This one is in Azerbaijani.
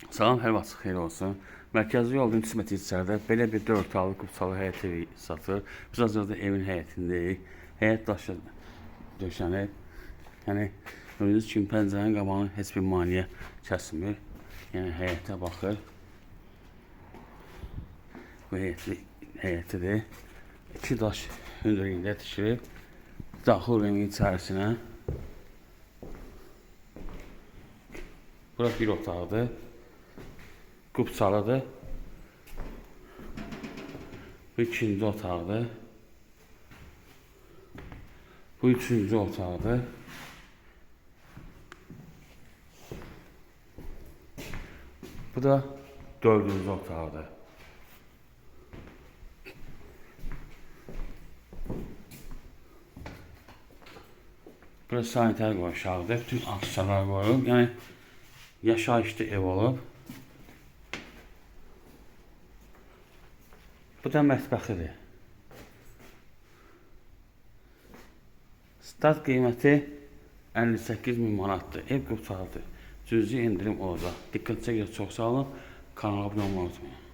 Salam, hər vaxt xeyir olsun. Mərkəzi yoldan 3 metr içəridə belə bir 4 otaqlı kupçalı həyət evi satılır. Biz hazırda evin həyətindəyik. Həyət daşı döşənib. Yəni gördüyünüz kimi pəncərənin qabağını heç bir maneə kəsmir. Yəni həyətə baxır. Bu həyətidir. İki daş hündürlüyündə tikilib. Daxil evin içərisinə. Bura bir otaqdır. Kupçalıdır. Bu ikinci otaqdır. Bu üçüncü otaqdır. Bu da dördüncü otaqdır. Burası sanitar qovşağıdır. Bütün aksesuarlar qoyulub. Yəni yaşayışlı ev olub. Bu da mətbəxidir. Start qiyməti 58 min manatdır. Ev qurtardı. Cüzi endirim olacaq. Diqqətinizə görə çox sağ olun. Kanala abunə olmayı unutmayın.